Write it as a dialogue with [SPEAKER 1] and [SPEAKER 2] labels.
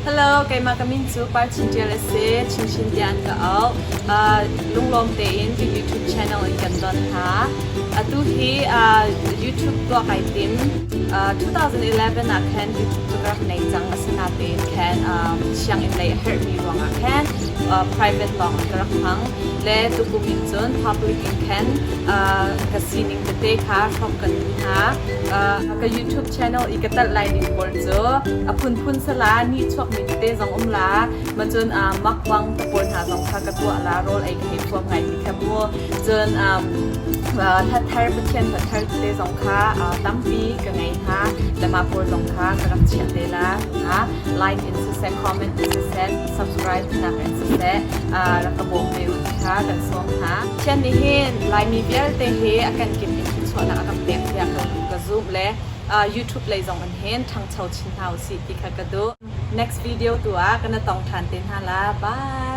[SPEAKER 1] Hello, keimah ka min cu Par Chin Ṭial a si. Chinchin tiah an ka auh. Uh, lunglawm tein ka YouTube channel in kan don hna. Atu hi uh, YouTube tuah kai tim. Uh, 2011 ah khan YouTube cu ka rak nei cang. Asinain khan um, sianginn lei a herhmi ruangah khan uh, private lawng in ka rak hmang. Le tukum in cun public in khan uh, ka sining tete kha hrawmh kan duh hna. Uh, ka YouTube channel i ka talh lai ding pawl cu a phunphun sala ni chuakmi tete zong um la ma cun uh, mukbang te pawl hna zong kha ka tuah la rawl ei ka hei thuam ngai ti kha mu cun um, uh, hla thar Pathian hla thar tete zong kha uh, tampi ka ngei hna le mah pawl zong kha ka rak chiah te la ha like in siseh comment in siseh subscribe nak in siseh uh, rak ka bawm ve u ti kha kan sawm hna Pathian nih hin Laimi vialte hi a kan kip in thluachuahnak a kan pek tiah ka ka zumh le uh, YouTube lei zong in hin ṭhangcho chin hna usih ti kha ka duh. Next video tu ah kan i tong ṭhan te hna la. Bye!